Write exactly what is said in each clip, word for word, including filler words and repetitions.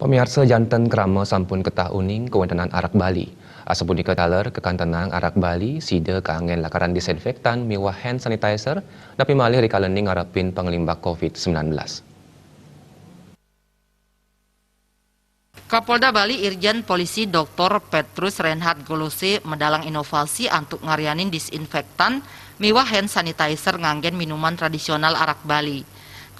Pamiarsa, janten krama sampun ketah uning kawéntenan arak Bali. Asapunika taler kakantenang arak Bali sida kaanggén lakaran disinfektan miwah hand sanitizer, napi malih rikalaning ngarepin panglimbak covid sembilan belas. Kapolda Bali Irjen Polisi Doktor Petrus Reinhard Golose medalang inovasi antuk ngaryanin disinfektan miwah hand sanitizer nganggén minuman tradisional arak Bali.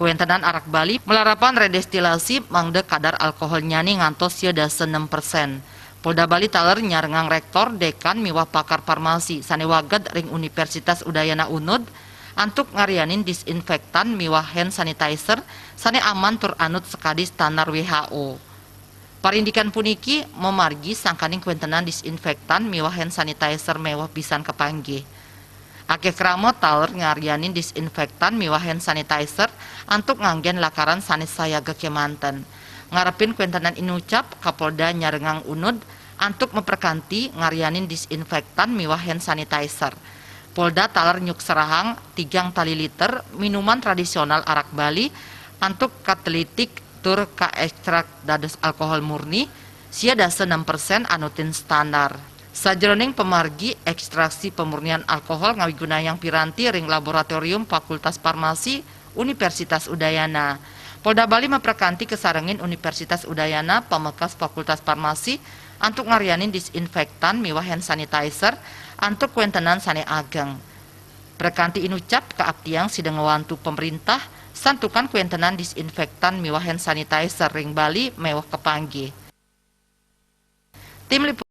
Kawéntenan arak Bali malarapan redestilasi mangda kadar alkoholnyane ngantos sia dasa nem persen. Polda Bali taler nyarengang rektor, dekan miwah pakar farmasi sane waged ring Universitas Udayana Unud antuk ngaryanin disinfektan miwah hand sanitizer sane aman tur anut sakadi standar W H O. Parindikan puniki mamargi sangkaning kawéntenan disinfektan miwah hand sanitizer meweh pisan kapanggih. Akeh krama taler ngaryanin disinfektan miwah hand sanitizer antuk nganggén lakaran sane sayaga kemanten. Ngarepin kawéntenan inucap, Kapolda nyarengang Unud antuk maprekanti ngaryanin disinfektan miwah hand sanitizer. Polda taler nyukserahang tigang tali liter minuman tradisional arak Bali antuk katelitik tur kaekstrak dados alkohol murni sia dasa nem persen anutin standar. Sajeroning pamargi, ekstraksi pamurnian alkohol ngawigunayang piranti ring Laboratorium Fakultas Farmasi Universitas Udayana. Polda Bali maprekanti kasarengin Universitas Udayana pamekas Fakultas Farmasi antuk ngaryanin disinfektan miwah hand sanitizer antuk kawéntenan sane ageng. Prekanti inucap kaaptiang sida ngwantu pamerintah santukan kawéntenan disinfektan miwah hand sanitizer ring Bali meweh kapanggih. Tim Liputan